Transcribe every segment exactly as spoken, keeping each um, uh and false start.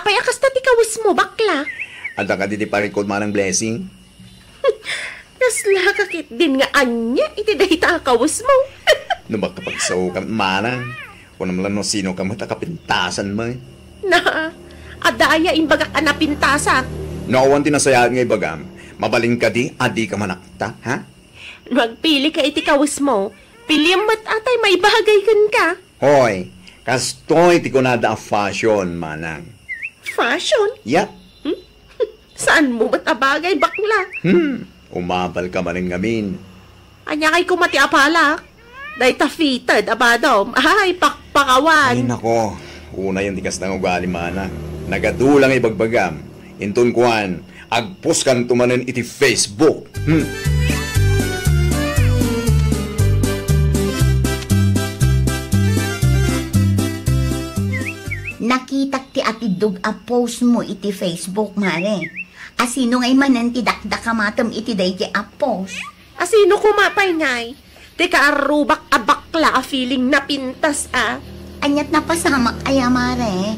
Apay a kasta ti kawesmo, bakla? Adda kadi ti parikut, Manang Blessing? Kaslaka ketdin nga ania iti dayta a kawesmo? No makapagsao ka, Manang, kunam la no sino ka met a kapintasan met. Na, adda aya imbagak a napintasak? No awan ti nasayaat nga ibagam, mabalin kadi a dika manakta, ha? No agpili ka iti kawesmo, piliem met a tay maibagay kenka. Hoy, kastoy ti kunada a fashion, Manang. Fashion? Yap. Hmm? Saanmo met a bagay, bakla? Hmm, umapal ka manen ngamin. Ania kay koma ti apalak? Dayta fitted a badom. Ay, pakpakawan. Ay, nako. Unayen ti kasta nga ugali, Manang. Nagadu la nga ibagbagam. Inton kuan, agpostkanto manen iti Facebook. Hmm. Nakitak ti atiddog a post mo iti Facebook, Mare. A sino ngay manen ti dakdakamatem iti daydi a post? A sino koma pay ngay? Ti kaarrubak a bakla a feeling napintas a. Aniat napasamak aya, Mare?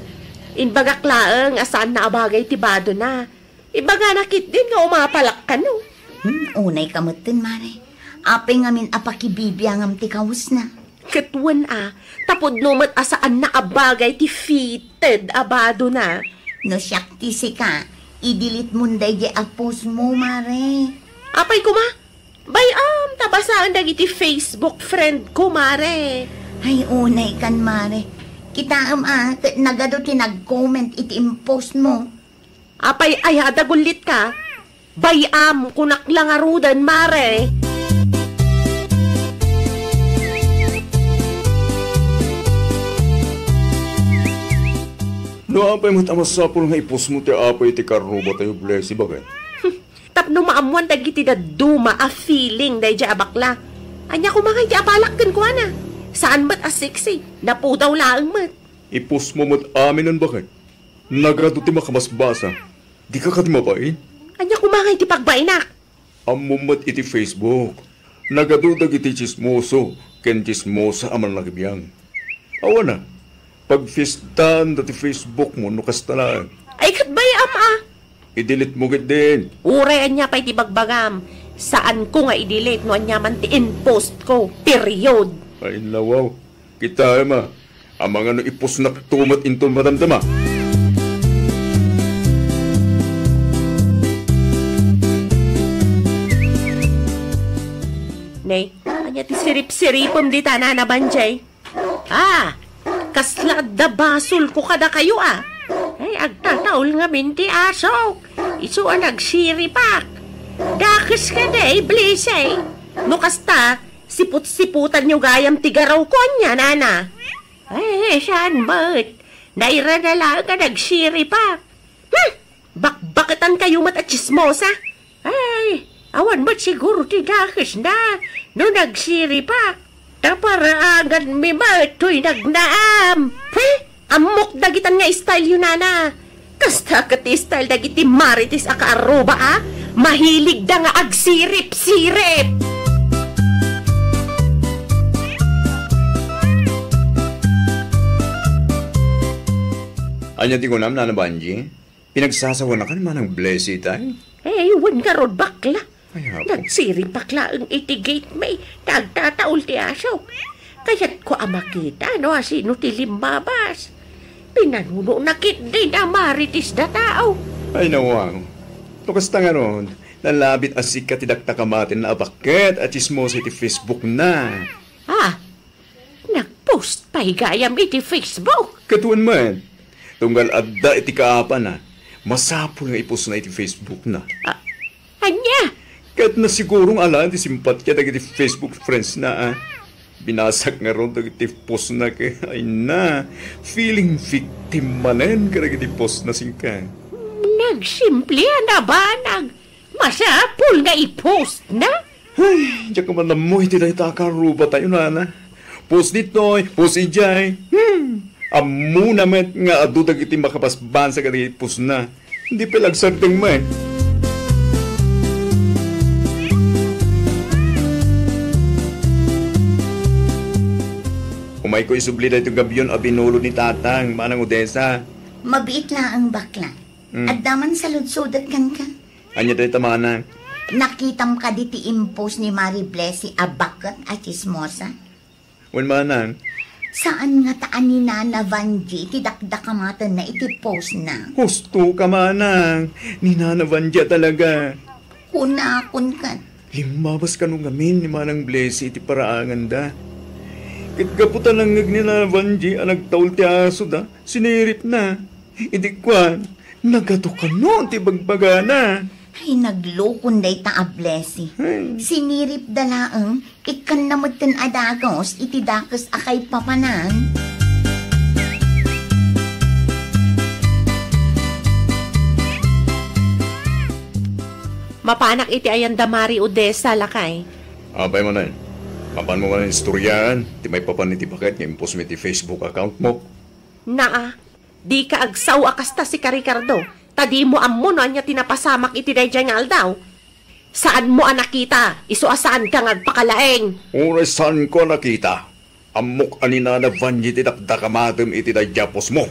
Imbagak laeng a saanna a bagay ti badona. Ibagana ketdin nga umapalak kano. Hmm, unay ka metten, Mare. Apay ngamin a pakibibiangam ti kawesna? Ket wen a, tapudno met a saanna a bagay ti fitted a badona. No siak ti sika, i-delete mon daydi a post mo, Mare. Apay koma? Bay-am ta basaen dagiti Facebook friend ko, Mare. Ay, unay kan, Mare. Kitaem a, ket nagadu ti nag-comment iti impost mo. Apay aya a dagullit ka? Bay-am, kunak la ngaruden, Mare. No apay met a masapul nga i-post mo ti apo iti karruba tayo, Blessy, baket? Tapno maammoan dagiti dadduma a feeling daydiay a bakla. Ania koma nga iti apalak kenkuana? Saan met a sexy, napudaw laeng met. I-post mo met aminen, baket? Nagadu ti makabasbasa. Dika kadi mabain? Ania koma nga iti pagbainak? Ammom met iti Facebook. Nagadu dagiti tsismoso ken tsismosa a mannakabiang. Awan a, pagfiestaanda ti Facebook mo no kasta laeng. Ay, ket bay-am a. I-delete mo ketdin. Uray ania pay ti bagbagam, saanko nga i-delete no ania man ti in-post ko. Period. Ay, nawaw. Kitaem a, amangan no ipusnakto met inton madamdama. Ne, ania ti sirip-siripem dita, Nana Banjay? Ah, kasla adda basolko kadakayo a. Ay, agtataol ngamin ti asok. Isu a nagsiripak. Dakes kadi, Blessy. No kasta, siput-siputanyo gayam ti garawko ania, Nana? Ay, saan met? Nairana laeng a nagsiripak. Hmm! Bakbaketankayo met a tsismosa. Ay, awan met siguro ti dakesna no nagsiripak. Ta paraanganmi met toy nagnaam. He? Ammok dagitan nga style yo, Nana. Kasta ket ti style dagiti marites a kaarruba a mahiligda nga agsirip-sirip. Ania ti kunam, Nana Banji? Pinagsasawanak ni Manang Blessy, tay? Eh, wen ngarud, bakla. Ay, apo. Nagsiripak laeng iti gate, may nagtataol ti asok. Kayatko a makita no asino ti limmabas. Pinanunona ketdin a marites a tao. Ay, nawang. No kasta ngarud, nalabit a sika ti dakdakamaten a baket a tsismosa iti Facebook na. Ah, nag-post pay gayam iti Facebook? Ket wen met, tunggal adda iti kaapana, masapul nga i-post na iti Facebook na. Ah, ania? Ket nasiguro nga alaen ti simpatia dagiti Facebook friends na, ah. Binasak ngarud dagiti post na ket, ay na, feeling victim manen kadagiti post na singka. Nagsimple a nabanag. Masapul nga i-post na? Ay, diak man ammo iti dayta a karruba tayo, Nana. Post ditoy, post idiay. Hmm. Ammona met nga adu dagiti makabasbasa kadagiti post na. Di pay la agsardeng met. Umayko isubli daytoy gabion a binulod ni Tatang, Manang Odessa. Mabiit laeng, bakla. Hmm. Adda man saludsodet kenka. Ania dayta, manang? Nakitam kadi ti impost ni Mari Blessy a baket a tsismosa? Wen, manang. Saan ngata a ni Nana Vanjie ti dakdakamatenna iti postna? Husto ka, manang. Ni Nana Vanjie talaga. Kunakon ket. Limmabas kano ngamin ni Manang Blessy iti paraanganda. Ket gapu ta nangngeg ni Nana Vanjie a nagtaul ti asoda, siniripna. Idi kuan, nagato kano ti bagbagana. Ay, naglukon dayta a Blessy. Ay. Siniripda laeng, ikkanna metten a dagus iti dakes a kaipapanan. Mapanak iti ayanda Mari Odessa, lakay. Apay manen, mapanmo manen istoriaan ti maipapan iti baket nga impostmo iti Facebook account mo? Naa, dika agsao a kasta, Sika Ricardo, ta dimo ammo no ania ti napasamak iti daydiay nga aldaw. Saanmo a nakita, isu a saanka nga agpakalaeng. Uray saanko a nakita, ammok a ni Nana Vanjie ti dakdakamatem iti daydiay a postmo.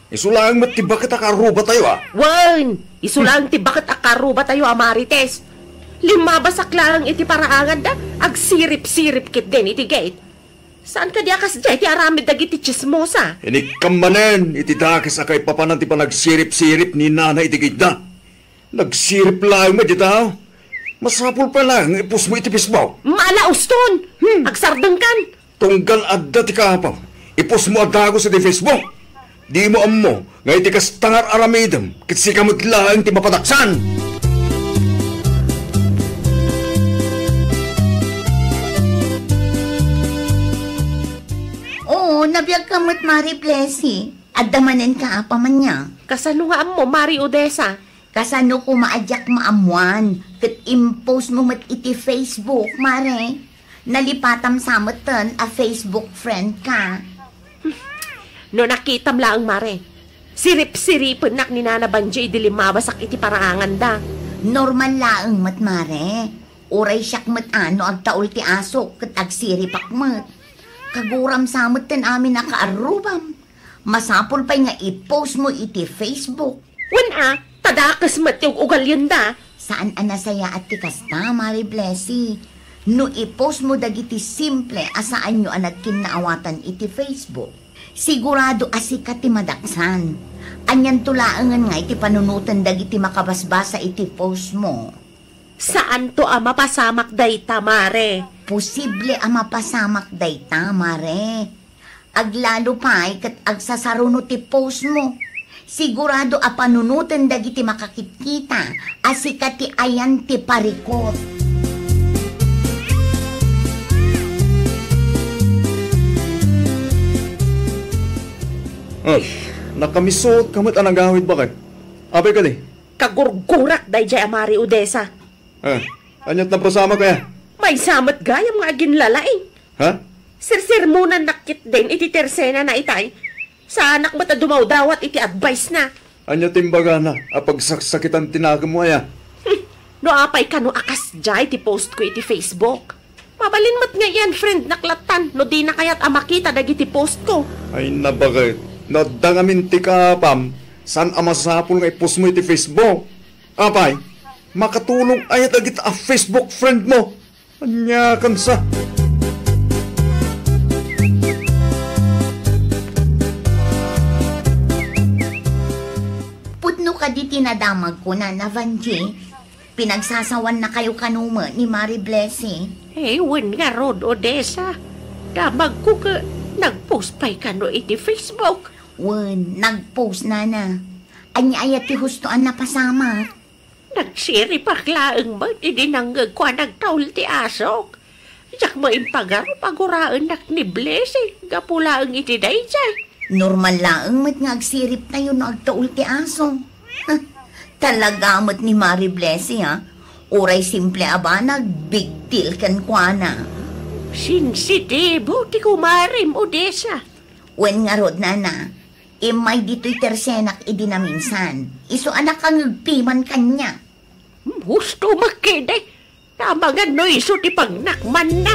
Isu laeng met ti baket a kaarrubatayo, a. Wen, isu laeng ti baket a kaarrubatayo a Marites. Limmabasak laeng iti paraanganda, agsirip-sirip ketdin iti gate. Saan kadi a kasdiay ti aramid dagiti tsismosa? Inikkam manen iti dakes a kaipapanan ti panagsirip-sirip ni Nana iti gate-na. Nagsirip laeng met dita. Masapul pay laeng nga ipostmo iti Facebook. Mala, Uston! Hmm. Agsardengkan! Tunggal adda ti kaapam, ipostmo a dagus iti Facebook. Dimo ammo nga iti kasta nga ar-aramidem, ket sika met laeng ti mapadaksan. Oo, nabiagka met, Mari Blessy. Adda manen kaapam ania? Kasano nga ammo, Mari Odessa? Kasano koma a diak maammuan ket impostmo met iti Facebook, Mare? Nalipatam sa metten a Facebook friend ka. No nakitam laeng, Mare, sirip-siripennak ni Nana Banji idi limmabasak iti paraanganda. Normal laeng met, Mare. Uray siak met a no agtaul ti asok ket agsiripak met. Kaguram sa metten amin a kaarrubam. Masapul pay nga i-postmo iti Facebook. Wen a, ta dakes met ti ug-ugalienda. Saan a nasayaat ti kasta, Mari Blessy. No i-postmo dagiti simple a saanyo a nagkinnaawatan iti Facebook, sigurado a sika ti madaksan. Anianto laengen nga iti panunoten dagiti makabasbasa iti postmo? Saanto a mapasamak dayta, Mare? Posible a mapasamak dayta, Mare. Aglalo pay ket agsasaruno ti postmo. Sigurado a panunoten dagiti makakitkita a sika ti ayan ti parikut. Ay, nakamisotka met a nagawid, baket. Apay kadi? Kagurgurak daydiay a Mari Odessa. Ah, aniat napasamak aya? Maysa met gayam nga aginlalaing. Ha? Sirsermonannak ketdin iti tersenana itay. Saanak met a dumawdawat iti advice-na. Ania ti imbagana a pagsaksakitan ti nakemmo aya? Hmm, no apay kano a kasdiay ti postko iti Facebook? Mabalin met nga i-unfriendnak lattan no dina kayat a makita dagiti postko. Ay, nabaket. No adda ngamin ti kaapam, saan a masapul nga i-postmo iti Facebook? Apay, makatulong aya dagita a Facebook friend mo? Aniakan sa? Pudno kadi ti nadamagko, Nana Vanjie? Pinagsasawannakayo kano met ni Mari Blessy? Eh, wen ngarud, Odessa. Damagko ket nag-post pay kano iti Facebook. Wen, nag-post, Nana. Ania aya ti husto a napasamak? Nagsiripak laeng met idi nangngegko a nagtaul ti asok. Diak met impagarup a guraennak ni Blessy gapu laeng iti daydiay. Normal laeng met nga agsiriptayo no agtaul ti aso. Talaga met ni Mari Blessy, ha? Uray simple a banag, big deal kenkuana. Sensitibo ti kumarem, Odessa. Wen ngarud, Nana, immay ditoy tersenak idi naminsan. Isu a nakangngegpiman kaniak. Hmm, husto met ketdi. Amangan no isu ti pagnakmanna.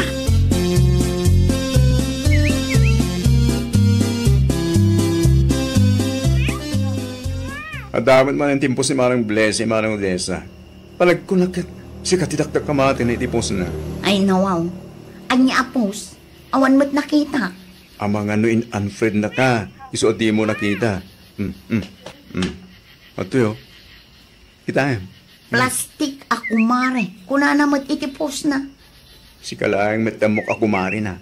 Adda met manen ti impos ni Manang Blessy, Manang Odessa. Panagkunak ket sika ti dakdak a maten iti postna. Ay, nawaw. Ania a post? Awan met nakita. Amangan no in-unfriend naka, isu a dimo nakita. Hmm, hmm, hmm. Adtoy, o. Kitaem. Plastik a kumare. Kunana met iti postna. Sika laeng met ti ammok a kumarena.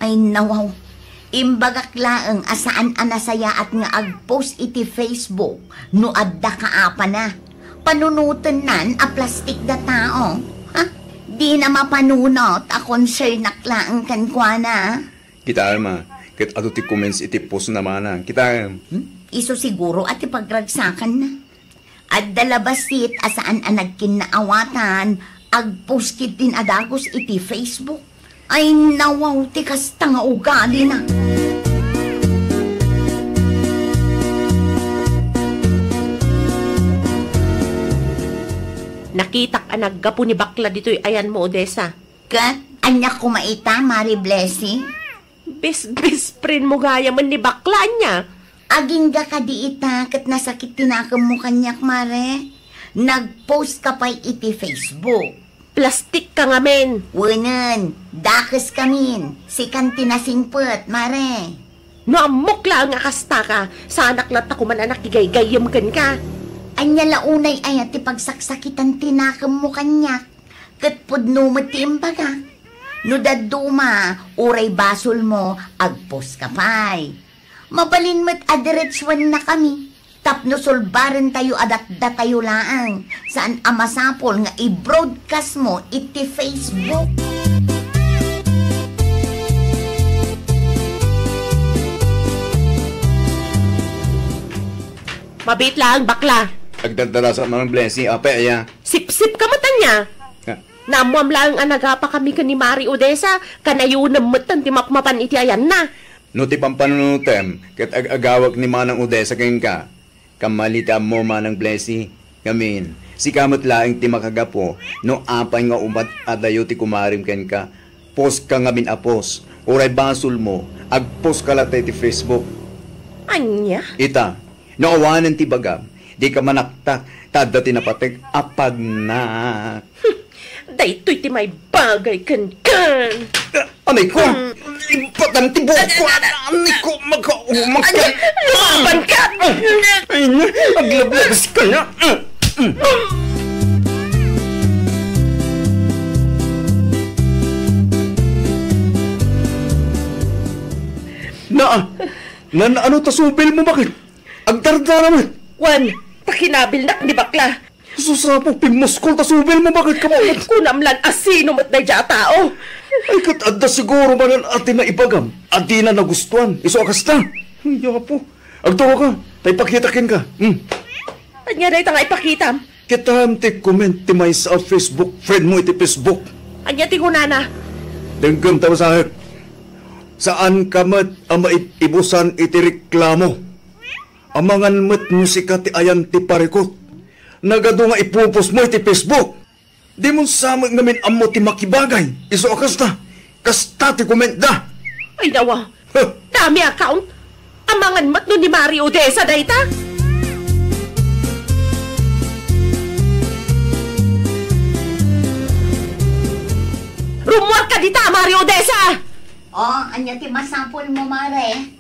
Ay, nawaw. Imbagak laeng a saan a nasayaat nga ag-post iti Facebook no adda kaapana. Panunotennan a plastik da tao. Ha? Dina mapanunot a concernak laeng kenkuana. Kitaem a, ket adu ti comments iti postna, Manang. Kitaem. Hmm? Isu siguro a ti pagragsakanna. Adda la bassit a saan a nagkinnaawatan, ag-post ketdin a dagus iti Facebook. Ay, nawaw ti kasta nga ugalina. Nakitak a naggapu ni bakla ditoy ayanmo, Odessa. Ket ania koma ita, Mari Blessy? Best, best friend mo gayamen ni bakla, ania? Agingga kadi ita ket nasakit ti nakemmo kaniak, Mare? Nag-post ka pay iti Facebook. Plastik ka ngamin. Wenen, dakes kamin. Sikan ti nasingpet, Mare. No ammok laeng a kasta ka, saanak latta koman a nakigaygayyem kenka. Ania la unay aya ti pagsaksakitan ti nakemmo kaniak? Ket pudno met ti imbagak. No dadduma, uray basolmo, ag-post ka pay. Mabalin met a diretsuennakami tapno sulbarentayo a datdatayo laeng. Saan a masapul nga i-broadcastmo iti Facebook. Mabiit laeng, bakla. Agdardarasak, Manang Blessy, apay aya? Sipsip ka met, ania? Ha? Naammoam laeng a nagapakami ken ni Mari Odessa, kanayonem metten ti mapmapan iti ayanna. No ti pampanunotem ket ag-agawek ni Manang Odessa kenka, kammali ti ammo, Manang Blessy. Ngamin, sika met laeng ti makagapu no apay nga umat adayo ti kumarem kenka. Post ka ngamin a post. Uray basolmo, ag-post ka latta iti Facebook. Ania? Ita, no awanen ti bagam, dika manaktak, ta adda ti napateg a pagnak. Hmm, daytoy ti maibagay kenkan. Anay ko! Hmm. Ipatam ti buhok ko! Anay ko! Makauma ka! Ania? Lumaban ka! Ay, na, aglablabas ka na! Na, nan, ano ta subil mo, bakit? Agdardara met. Wan, pakinabilnak ni bakla. Sus, Apo, pimmuskol ta subil mo, bakit ka mo? Kunam lan a sino met daydiay a tao. Ay, ket adda siguro manen a ti naibagam a dina nagustuan. Isu a kasta. Ay, Apo. Agturo ka. Ta ipakita kenka. Hmm. Ania dayta nga ipakitam? Kitaem ti comment ti maysa a Facebook friend mo iti Facebook. Ania ti kunana? Denggem ta basaek. Saan ka met a maibusan iti reklamo. Amangan met no sika ti ayan ti parikut. Nagadu nga ipupos mo iti Facebook. Dimon sa met ngamin ammo ti makibagay. Isu a kasta. Kasta ti comment da. Ay, nawa. Huh. Dummy account. Amangan met no ni Mari Odessa dayta. Rummuar ka dita, Mari Odessa! Oh, ania ti masapul mo, Mare?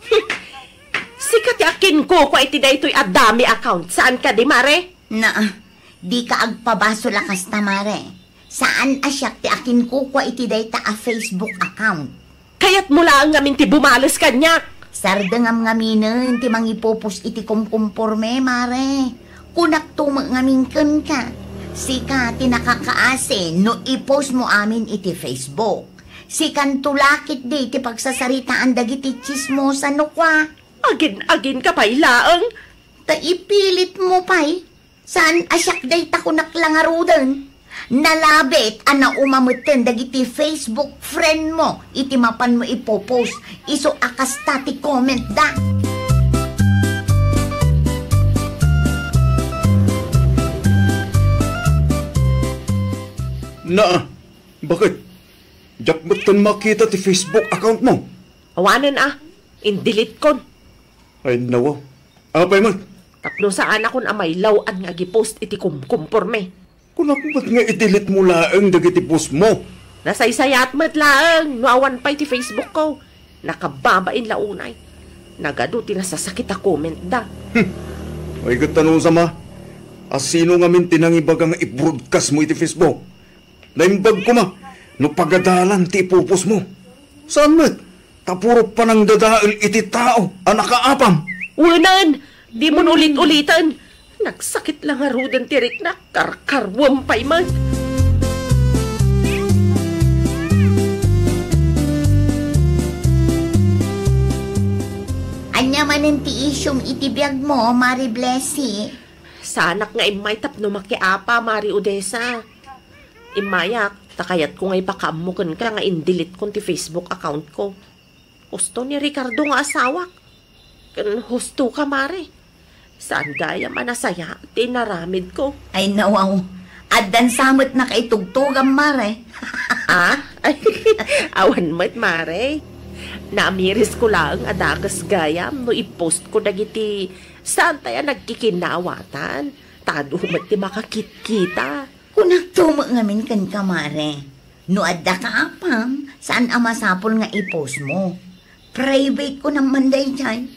Sika ti akinkukua iti daytoy a dummy account. Saan kadi, Mare? Naa, dika agpabasol a kasta, Mare. Saan a siak ti akinkukua iti dayta a Facebook account. Kayatmo laeng ngamin ti bumales kaniak. Sardengam ngaminen ti mangipupos iti kumkumporme, Mare. Kunak to met ngamin kenka. Sika ti nakakaasi no ipostmo amin iti Facebook. Sikanto la ketdi ti pagsasaritaan dagiti tsismosa no kua. Agin-aginka pay laeng. Ta ipilitmo pay. Saan a siak dayta, kunak la ngaruden. Nalabit a nauma metten dagiti Facebook friend mo iti mapanmo ipopost. Isu a kasta ti comment da. Naa, bakit? Diak metten makita ti Facebook account mo. Awanen a, indeletekon. Ay, nawa. Apay met? Tapno saanakon a mailaw-an nga agi-post iti kumkumporme. Kunak met nga i-delete mo laeng dagiti post mo. Nasaysayaat met laeng no awan pay ti Facebook ko. Nakababain la unay. Nagadu ti nasasakit a comment da. Hmm. Ay, ket ta no sama, a sino ngamin ti nangibaga nga i-broadcast mo iti Facebook? Naimbag koma no pagadalan ti ipupos mo. Saan met? Ta puro panangdadael iti tao a nakaapam. Wenen, dimon ulit-uliten. Nagsakit la ngaruden ti riknak, karkaruem pay met. Ania manen ti isyum iti biagmo, Mari Blessy? Saanak nga immay tapno makiapa, Mari Odessa. Immayak, ta kayatko nga ipakaammo kenka nga in-delete kon ti Facebook account ko. Husto ni Ricardo nga asawak. Ken husto ka, Mare. Saan gayam a nasayaat ti inaramidko. Ay, nawaw. Addan sa met nakaitugtugam, Mare. Ah? Ay, awan met, Mare. Naamirisko laeng a dakes gayam no i-post ko dagiti saantay a nagkikinnaawatan. Ta adu met ti makakitkita. Kunakto met ngamin kenka, Mare. No adda kaapam, saan a masapul nga i-post mo. Private ko naman daydiay.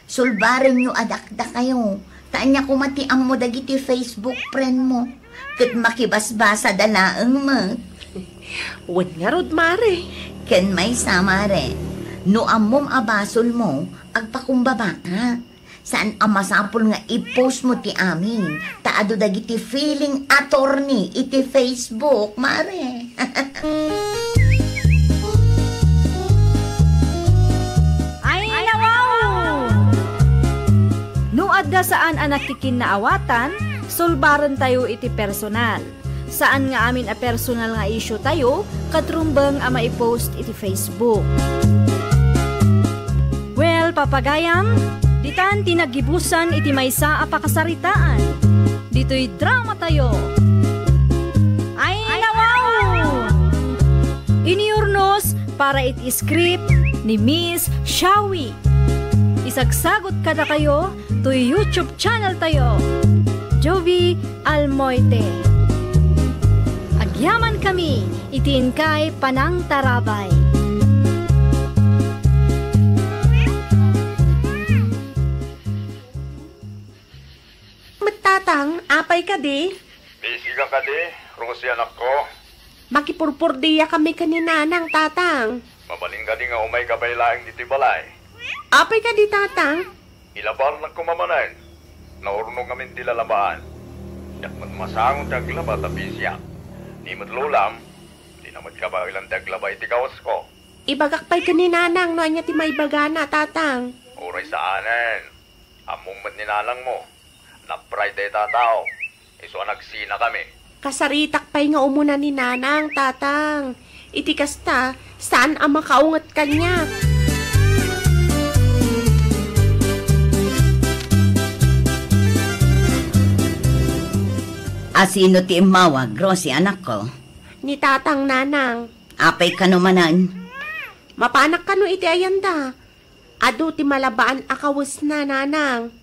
Sulbarenyo a dakdakayo, ta ania koma ti ammo dagiti Facebook friend mo, ket makibasbasada laeng met. Wen ngarud, Mare. Ken maysa, Mare, no ammom a basolmo, agpakumbabaka. Saan a masapul nga i-post mo ti amin, ta adu dagiti feeling attorney iti Facebook, Mare. Ay, nawaw! No adda saan a nakikinnaawatan, sulbarentayo iti personal. Saan nga amin a personal nga issue tayo ket rumbeng a maipost iti Facebook. Well, papagayam, ditan ti naggibusan iti maysa a pakasaritaan. Ditoy drama tayo. Ay, nawaw! Iniyurnos para iti script ni Miss Shawi. Isagsagot kadakayo toy YouTube channel tayo, Jovi Almoite. Agyaman kami iti inkay panangtarabay. Met, Tatang, apay kadi? Busy ka kadi, Rosie, anakko? Makipurpordia kami ken ni Nanang, Tatang. Mabalin kadi nga umay ka pay laeng ditoy balay? Apay kadi, Tatang? Ilabanak koma manen. Naurnog ngamin ti lalabaan. Diak met masango ti aglaba ta bisiak. Ni met lolam, dina met kabaelan ti aglaba iti gawasko. Ibagak pay ken ni Nanang no ania ti maibagana, Tatang. Uray saanen. Ammom met ni Nanangmo. Napray dayta a tao. Isu a nagsinakami. Kasaritak pay nga umuna ni Nanang, Tatang. Iti kasta, saan a makaunget kaniak. A sino ti immawag, Rosie, anakko? Ni Tatang, Nanang. Apay kano manen? Mapanak kano iti ayanda. Adu ti malabaan a kawesna, Nanang.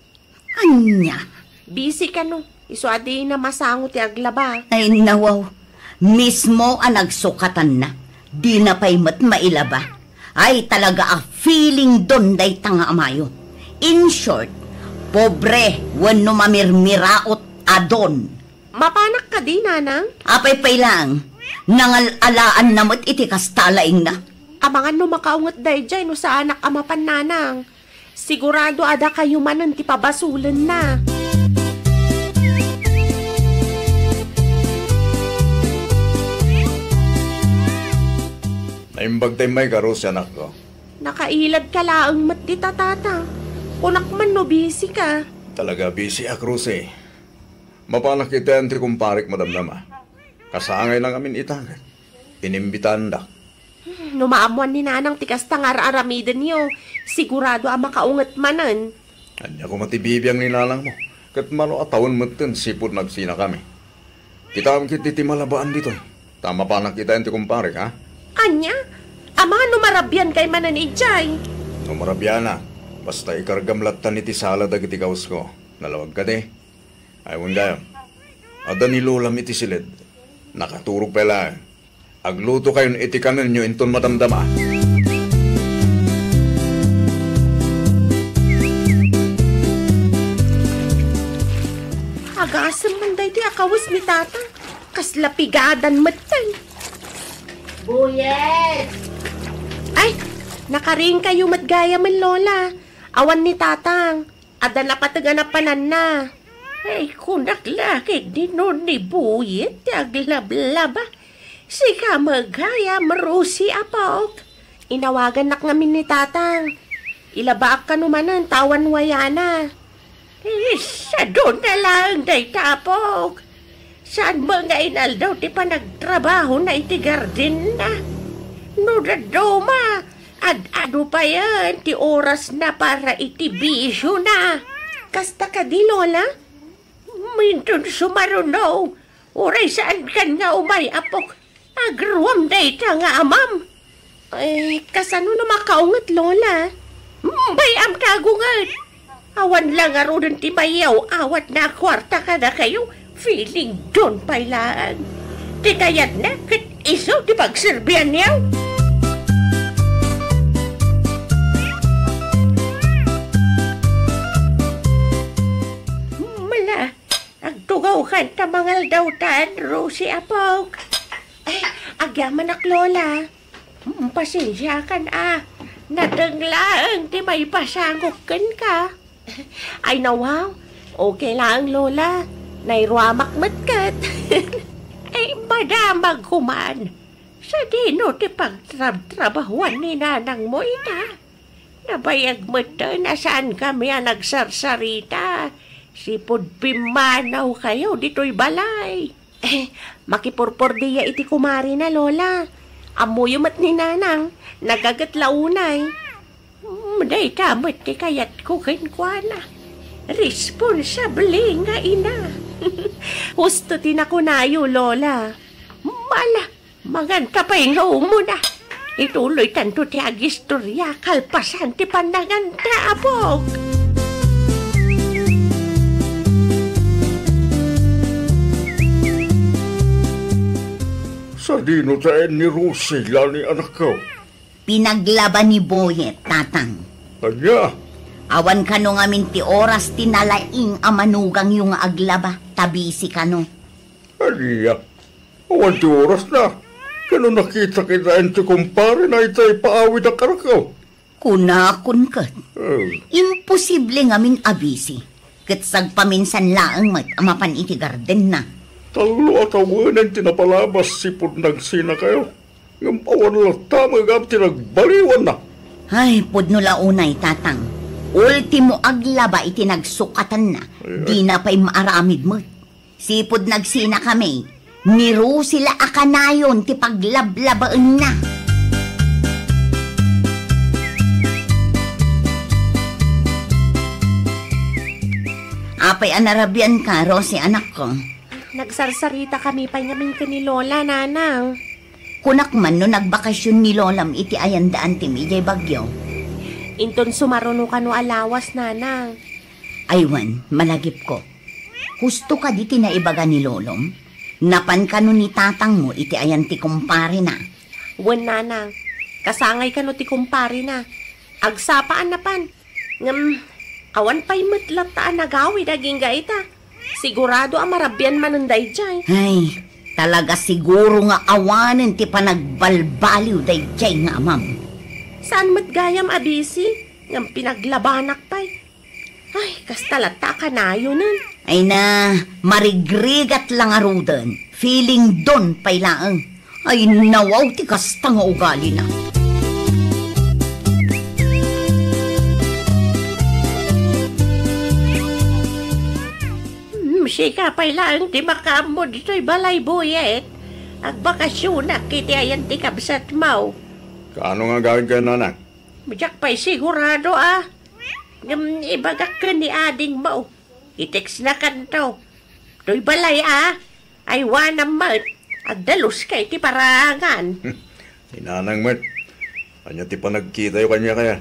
Ania? Busy kano. Isu a dina masango ti aglaba. Ay, nawaw. Mismo a nagsukatanna. Dina pay met mailaba. Ay, talaga a feeling don dayta nga amayo. In short, pobre wenno mamirmiraot a don. Mapanak kadi, Nanang? Apay pay laeng, nangal-alaanna met iti kasta a laingna. Amangan no makaunget daydiay no saanak a mapan, Nanang. Sigurado a dakayo manen ti pabasolenna. Naimbag ta immayka, Rosie, anakko. Nakailad ka laeng met dita, Tata. Kunak man no busy ka. Talaga busyak, Rosie. Mapanak itaen ti kumparek madamdama. Kasangayna ngamin ita ket inimbitaandak. Hmm, no maammoan ni Nanang ti kasta nga ar-aramidenyo, sigurado a makaunget manen. Ania koma ti bibiang ni Nanangmo? Ket mano a tawen metten sipud nagsinakami. Kitaem ketdi ti malabaan ditoy. Ta mapanak itaen ti kumparek, ha? Ania? Amangan no marabiankay manen idiay. No marabianak, basta ikargam lattan iti sala dagiti gawasko. Nalawag kadi? Ay, wen gayam. Adda ni Lolam iti siled. Nakaturog pay laeng. Agluto kayon iti kanenyo inton madamdama. Agasem man daytoy a kawes ni Tata. Kasla pigadan metten. Buyet! Ay, nakariingkayo met gayamen, Lola. Awan ni Tatang. Adda napateg a napananna. Ay, kunak la ket ni Noni Buyet ti aglablaba. Sika met gayam, Rosie, apok. Inawagannak ngamin ni Tatang. Ilabaak kano manen ta awan wayana. Eh, saduna laeng dayta, apok. Saan met nga inaldaw ti panagtrabahona iti gardenna. No dadduma, ad-adu payen ti orasna para iti bisiona. Kasta kadi, Lola? Inton sumaruno, uray saankan nga umay, apok. Agruam dayta nga amam. Eh, kasano no makaunget, Lola? Bay-am ta agunget. Awan la ngaruden ti mayaw-awatna a kuarta kadakayo. Feeling down pay laeng. Ti kayatna ket isu ti pagserbianyo. Mala, agtugawkan ta mangaldaw tan, Rosie, apok. Ay, agyamanak, Lola. Hmm, pasensiakan a. Nateng laeng ti maipasangok kenka. Ay, nawaw. Okay laeng, Lola. Nairuamak met ket. Ay, madamag koman. Sadino ti pagtrabtrabahuan ni nanangmo ita? Nabayag metten a saankami a nagsarsarita. Sipud pimmanawkayo ditoy balay. Eh, makipurpordiya iti kumarina, Lola. Ammoyo met ni Nanang, nagaget la unay. Mm, dayta met ti kayatko kenkuana. Responsable nga ina. Husto ti nakunayo, Lola. Mala, manganta pay nga umuna. Ituloytanto ti agistoria kalpasan ti pannanganta, apok. Sadino taen ni Rosie la ni anakko? Pinaglaba ni Boyet, Tatang. Ania? Awan kano ngamin ti oras ti nalaing a manugangyo nga aglaba, ta busy kano. Ania? Awan ti orasna. Ket no nakita kitaen ti kumparena itay paawidak, anakko. Kunakon ket, eh, imposible ngamin a busy. Ket sagpaminsan laeng met a mapan iti gardenna. Tallo a tawenen ti napalabas sipud nagsinakayo. Ngem awan latta met gayam ti nagbaliwanna. Ay, pudno la unay, Tatang. Ultimo aglaba iti nagsukatanna. Ay, ay. Dina pay maaramid met. Sipud nagsinakami, ni Rosie la a kanayon ti paglablabaenna. Apay a narabianka, Rosie, anakko? Nagsarsaritakami pay ngamin ken ni Lola, Nanang. Kunak man no nagbakasion ni Lolam iti ayan da Antim idiay Baguio. Inton sumaruno kano a lawas, Nanang. Ay wen, malagipko. Husto kadi ti naibaga ni Lolom? Napan kano ni tatangmo iti ayan ti kumparena? Wen, Nanang. Kasangay kano ti kumparena. Agsapa a napan. Ngem, awan pay met latta a nagawid agingga ita. Sigurado a marabian manen daydiay. Ay, talaga siguro nga awanen ti panagbalbaliw daydiay nga amam. Saan met gayam a busy, ngem pinaglabanak pay. Ay, kasta latta a kanayonen. Ay na, marigrigat la ngaruden. Feeling don pay laeng. Ay, nawaw ti kasta nga ugalina. Hmm, sika pay laeng ti makaammo ditoy balay, Boyet. Agbakasionak iti ayan ti kabsatmo. Kaano nga agawidkayo, Nanang? Diak pay sigurado, a. Ngem ibagak ken ni adingmo. I-textnakanto. Toy balay, a. Aywanam met. Agdaluska iti paraangan. Ni Nanang met. Ania ti panagkitayo kaniak aya?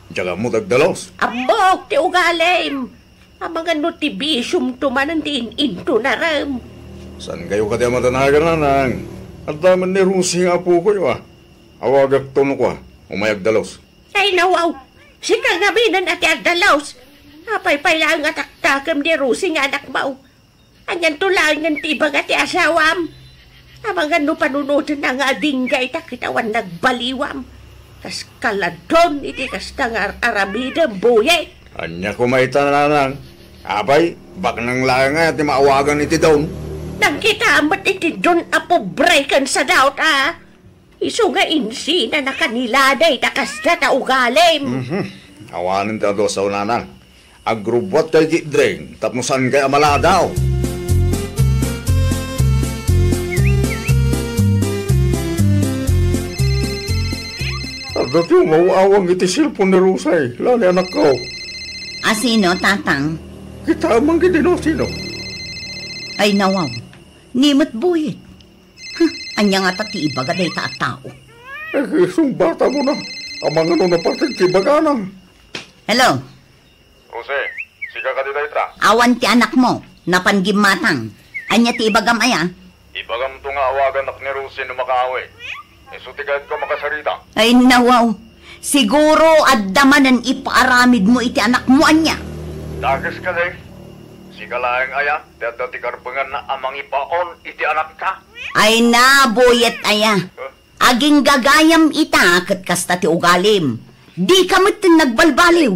Diak ammo ta agdalus. Ammok ti ugalim. Amangan no ti bisiomto manen ti in-intonarem. Saan kayo kadi a madanagan, nanang? Adda met ni Rosie nga apokoy, a. Awagakto no kua, umay agdalos. Ay, nawaw! Sika ngamin a ti agdalos! Apay pay laeng a taktakem ni Rosie nga anakmo? Anianto laengen ti ibaga ti asawam? Amangan no panunotenna nga adingga ita ket awan nagbaliwam. Kas kaladon iti kasta nga ar-aramidem, Boyet. Ania koma ita, nanang? Apay, baknang laeng aya ti maawagan iti don? Nangkitam met iti don a pobre ken sadaot, a. Isu nga insinanaka ni Lada ita kasta ta ugalim. Mhm. Awanen ti adu a sao, nanang. Agrubbuatkay iti drink tapno saankayo a maladaw. Adda ti umaw-awang iti cellphone ni Rosie, la ni anakko. A sino, Tatang? Kitaem man ketdi no sino. Ay, nawaw. Ni met Boyet. Huh, ania ngata ti ibaga dayta a tao? Eh, isungbatamona. Amangan no napateg ti ibagana. Hello? Rosie, sika kadi dayta? Awan ti anakmo. Napan gimmatang. Ania ti ibagam aya? Ibagamto nga awaganak ni Rosie no makaawid. Isu ti kayatko a makasarita. Ay, nawaw. Siguro adda manen ipaaramidmo iti anakmo, ania? Dakes kadi? Sika laeng aya ti adda ti karbenganna a mangibaon iti anakta? Ay na, Boyet aya. Huh? Aginggagayam ita ket kasta ti ugalim. Dika metten nagbalbaliw.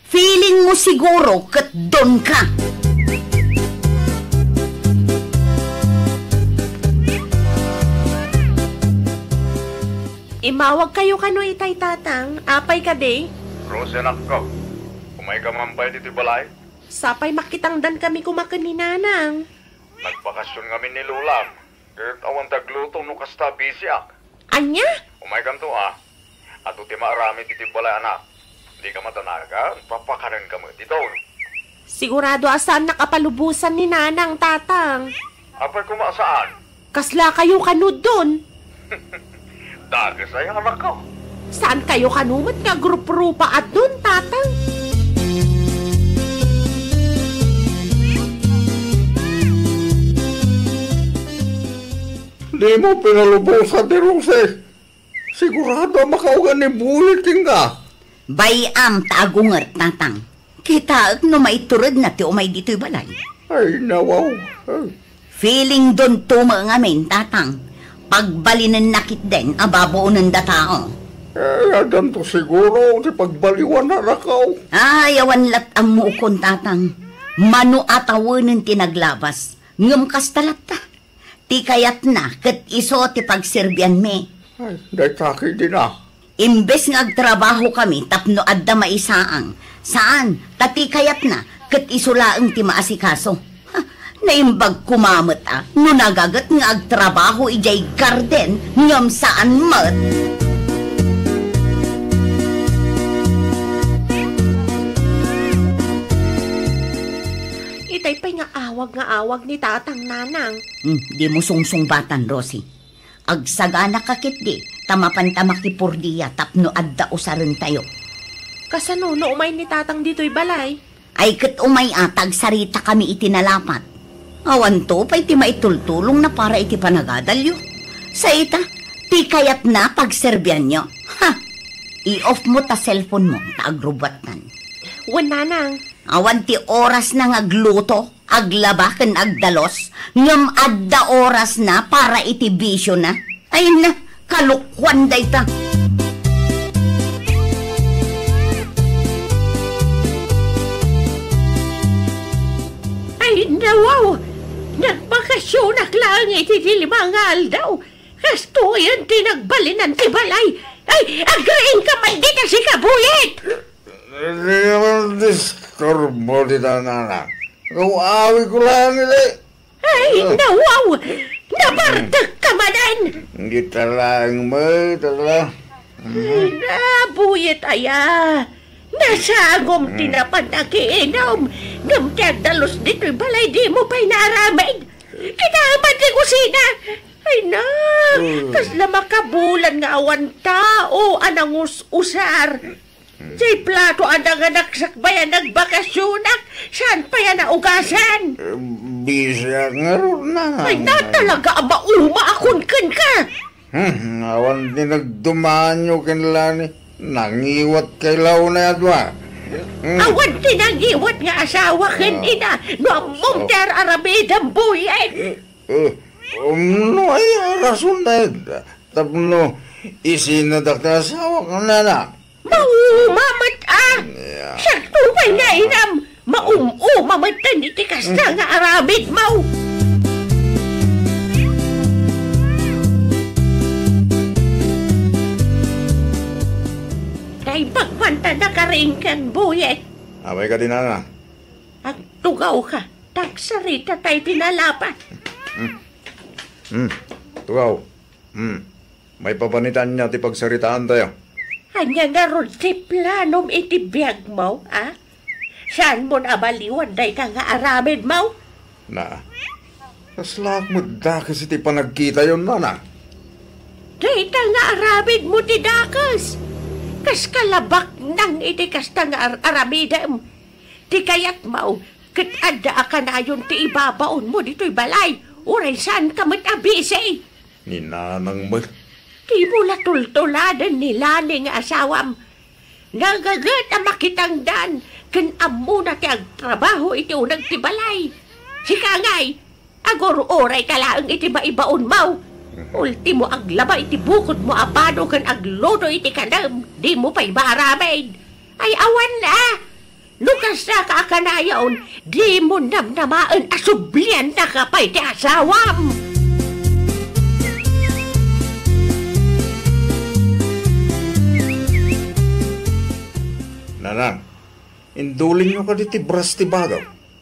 Feeling mo siguro ket donka. Immawagkayo kano itay, Tatang? Apay kadi? Rosie, anakko, umayka man pay ditoy balay? Sapay makitangdankami koma ken ni Nanang. Nagbakasyon ngamin ni Lolam. Ket awan ti agluto no kasta, bisiak. Ania? Umaykanto, a. Adu ti maaramid iti balay, anak. Dika madanagan, papakanenka met ti don. Sigurado a saannak a palubosan ni Nanang, Tatang. Apay koma a saan? Kaslakayo kano don? Dakes aya, anakko. Saankayo kano met nga agruprupa a don, Tatang? Dimo pinalubosan ni Rosie. Sigurado a makaugan ni Boyet kenka. Bay-am ta agunger, Tatang. Kitaek no maituredna ti umay ditoy balay. Ay, nawaw. Ay. Feeling donto met ngamin, Tatang. Pagbalinenna ketdin a babaonenda tao. Eh, addanto siguro ti pagbaliwan, anakko. Ay, awan lat' ammokon, Tatang. Mano a tawenen ti naglabas. Ngem kasta latta. Ti kayatna ket isu ti pagserbianmi. Ay, dayta ketdin a. Imbes nga agtrabahokami tapno adda maisaang, saan, ta ti kayatna ket isu laeng ti maasikaso. Ha, naimbag koma met a no nagaget nga agtrabaho idiay garden ngem saan met. Itay pay nga awag nga awag ni Tatang, Nanang. Hmm, dimo sungsungbatan, Rosie. Agsaganaka ketdi, ta mapanta makipurdia tapno adda usarentayo. Kasano no umay ni Tatang ditoy balay? Ay ket umay a ta agsaritakami iti nalapat. Awanto pay ti maitultulongna para iti panagadalyo. Sa ita, ti kayatna pagserbianyo. Ha! I-off mo ta cellphone mo, ta agrubbuattan. Wen, Nanang. Awan ti orasna nga agluto, aglaba ken agdalus, ngem adda orasna para iti bisiona. Ay na, kalokuan dayta. Ay, nawaw! Nagbakasionak laeng iti lima nga aldaw. Kastoyen ti nagbalinan ti balay. Ay, agriingka man dita, sika, Boyet! Di naman disturbo ti tanana. Gaw-awi ko lang iti. Ay, nawaw! Nabartek ka manen! Di talagang may tala. Ay, na, Boyet aya. Nasangom ti napan nakiinom. Ngem ti agdalus ditoy balay, di mo pay naaramid. Kita man ti kusina. Ay na, kasla makabulan nga awan tao a nangus-usar. Jay plato a nanganak sakbay a nagbakasionak, saan pay a naugasan? Eh, bisak ngarud, Nanang. Ay, na talaga a mauma a kunken ka. Hmm, awan ti nagdumaanyo ken Lani. Nangiwat kay launay a dua. Hmm. Awan ti nangiwat nga asawa ken Ah. ina. No ammom Oh. ti ar-aramidem, Boyet. Eh, eh, um, no, ay, rason na yun. Tapno isina dagiti asawak, Nanang. Mauma met a! Yeah. Sakto pay nga inam, maum-uma met iti kasta nga aramidmo. Naimbag man ta nakaringken, Boyet. Apay kadi, Nanang? Agtugaw ka, ta agsarita tayo ti nalapa. Hmm. Hmm. Tugaw. Hmm. Maipapan ita ania ti pagsaritaantayo? Ania ngarud ti planom iti biagmo, a? Saanmon a baliwan dayta nga aramidmo? Na, kaslaak met dakes iti panagkitayon, Nanang. Dayta nga aramidmo ti dakes. Kas kalabaknang iti kasta nga ar-aramidem. Ti kayatmo, ket adda a kanayon ti ibabaonmo ditoy balay, uray saanka met a bisi. Ni Nanang met. Dimo la tultuladen ni Lani nga asawam. Nagaget a makitangdan, ken ammona ti agtrabaho iti uneg ti balay. Sika ngay, agur-urayka laeng iti maibaonmo. Ultimo, aglaba iti bukodmo a bano ken agluto iti kanem, dimo pay maaramid. Ay, awan a! No kasta ka a kanayon, dimo namnamaen a subliannaka pay ti asawam. Nanang, indulinyo kadi ti bras ti bagaw?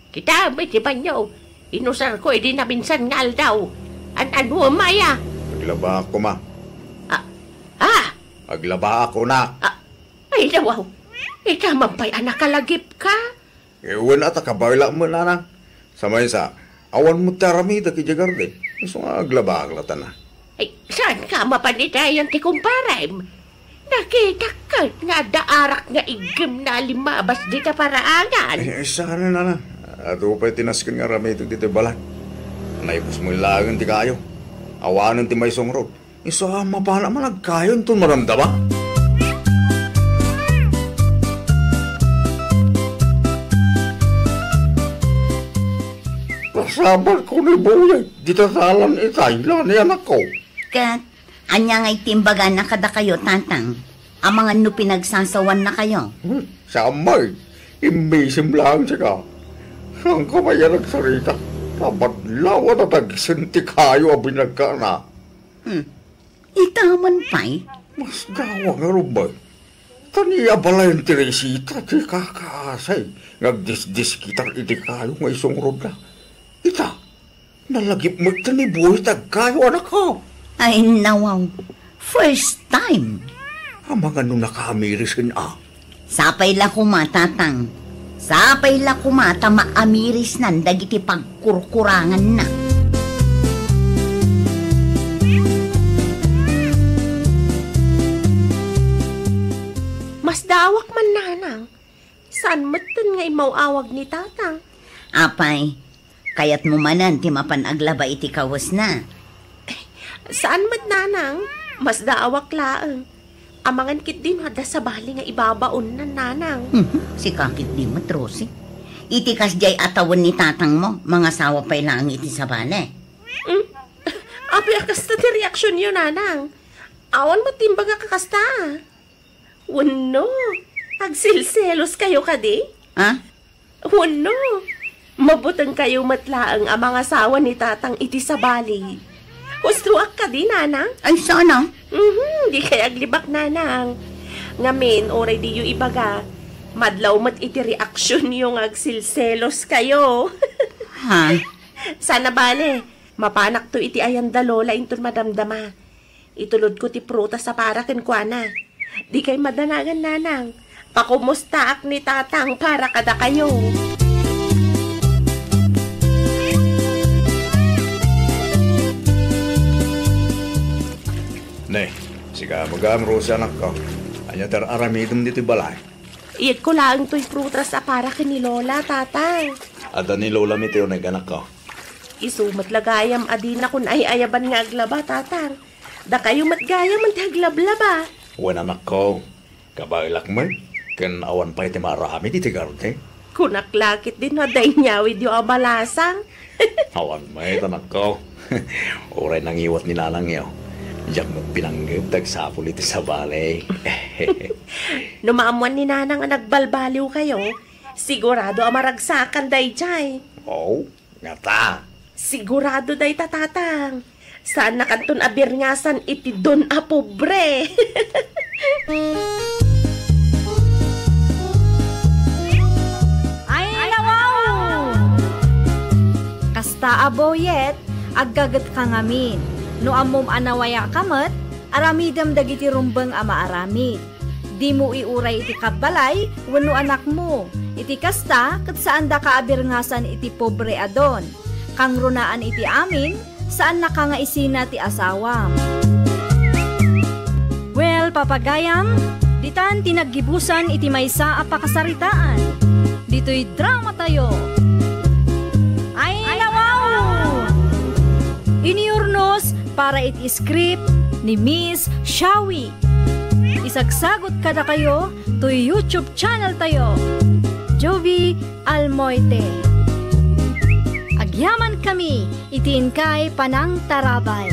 Kitam iti banio, inusarko idi naminsan nga aldaw. An-anuem aya? Aglabaak koma. Ah, ah! Aglabaak, kunak. Ah, Ay, dawaw. Ita man pay a nakalagipka. Eh, wen a ta kabaylaem, Nanang. Sa maysa, awan met ti aramidek idiay garden. Isu nga aglabaak latta. Ay, saanka a mapan itayon ti kumparem? Nakitak ket nga adda arak nga iggemna a limmabas dita paraangan. Eh, saan, Nanang. Adu pay ti nasken nga aramidek ditoy balay. Naipus met laengen ti kayo. Awanen ti maysa ngarud. Isu a mapana man agkayo inton madamdama. Pasabalko ni Boyet, dita talan itay, Lani anakko. Ket, ania ngay ti imbagana kadakayo, Tatang? Amangan no pinagsasawannakayo. Hmm, saan met. Immisim laeng sika. Saanka pay a nagsarita. Kabadlaw a tatagsen ti kayo a binagkana. Hmm. Ita man pay? Masdaaw ngarud, bay. Ta ni abalayen ti resita ti kakaasay nga agdisdiskitar iti kayo nga isungrod na. Ita, nalagip met ti ni Boy ti agkayo, anakko. Ay, nawaw. First time. Amangan no nakaamiris a. Sapay la koma, Tatang. Sapay la koma ta maamirisnan dagiti pagkurkuranganna. Masdaawak man, Nanang. Saan metten nga immaw-awag ni Tatang? Apay, kayatmo manen ti mapan aglaba iti kawesna? Saan met, Nanang. Masdaawak laeng. Amangan ketdi no adda sabali nga ibabaonnan, Nanang. Mhm, sika ketdi met, Rosie. Iti kasdiay a tawen ni tatangmo, mangasawa pay laeng iti sabali. Hmm? Apay a kasta ti reaksionyo, Nanang? Awan met ti imbagak a kasta. Wenno, agselseloskayo kadi? Ha? Wenno, mabutengkayo met laeng a mangasawa ni Tatang iti sabali. Hustoak kadi, Nanang? Ay, sana. Mhm, dikay aglibak, Nanang. Ngamin, uray diyo ibaga, madlaw met iti reaksionyo nga agselseloskayo. Ha? Sana bale, mapanakto iti ayan da Lola inton madamdama. Itulodko ti prutas a para kenkuana. Dikay madanagan, Nanang. Pakumustaak ni Tatang para kadakayo. Ne, sika met gayam, Rosie, anakko. Ania ti ar-aramidem ditoy balay? Iyegko laeng toy prutas a para ken ni Lola, Tatang. Adda ni Lolam iti uneg, anakko. Isu met la gayam a dinakon ay-ayaban nga aglaba, Tatang. Dakayo met gayam ti aglablaba. Wen, anakko, kabaelak met, ken awan pay ti maaramid iti garden. Kunak la ketdi no adda inyawidyo a balasang. Awan met, anakko. Uray nangiwat ni nanangyo, diak met pinanggep ti agsapul iti sabali. No maammuan ni nanang a nagbalbaliwkayo, sigurado a maragsakan daydiay. Oh, ngata. Sigurado dayta, Tatang. Saannakanton a birngasan iti don a pobre. Ay, wow! Kasta a boyet, aggagetka ngamin. No ammom a nawayaka met, aramidem dagiti rumbeng a maaramid. Dimo iuray iti kabbalay wenno anakmo. Iti kasta, ket saandaka a birngasan iti pobre a don. Kangrunaan iti amin, saannaka nga isina ti asawam. Well, papagayam, ditan ti naggibusan iti maysa a pakasaritaan. Ditoy drama tayo. Ay, nawaw! Iniyurnos para iti script ni Miss Shawi. Isagsagot kadakayo toy YouTube channel tayo, Jovi Almoite. Agyaman kami iti inkay panangtarabay.